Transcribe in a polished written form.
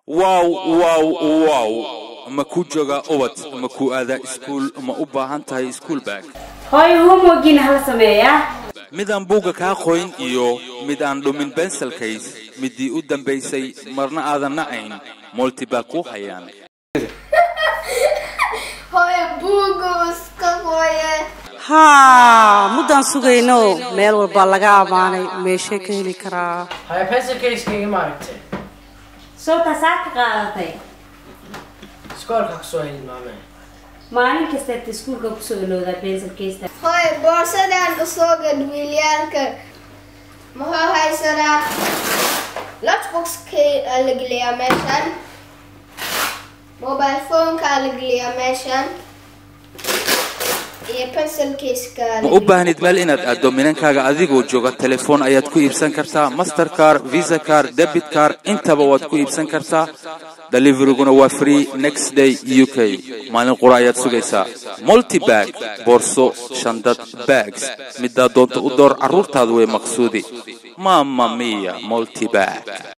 Wow, wow, wow! Ma ku jooga ubad? Ma ku aadaa iskuul? Ma u baahan tahay school bag? Hooyo, homeworkiina hala sameeyaa. Midaan buugga kaa qoyn iyo mid aan dhumin pencil case, midii u dambaysay marna aadan nacayn, Multibag kuu hayaan. Hooyo, buugga iska qooye. Haa, muddaan sugayno, meel walbaa laga ammaanay. Meeshee ka heli karaa? Haya, pencil case-kayga ma aragtay? Soo taasaa ka qaadatay? Iskoolka kusoo helin, maame. Maalin kastaad iskuulka kusoo ilowdaa pencil case. Hooyo, boorsadaan usoo gad wiilyaalka. Muxuu haysanaa? Lunchbox-kay aa la geliyaa meeshan, mobile phone-ka la geliyaa meeshan iyo pencil case-ka. Ma u baahnid meel inaad aaddo? Minankaaga adigoo jooga telefoon ayaad ku iibsan kartaa. Mastercard, Visa card, debit card, intaba waad ku iibsan kartaa. Deliveryguna waa free next day UK. Maalin qura ayaad sugaysaa. Multibag boorso, shandad, bags, midaa doonta u door. Carruurtaadu way maqsuudi. Mama mia, Multibag!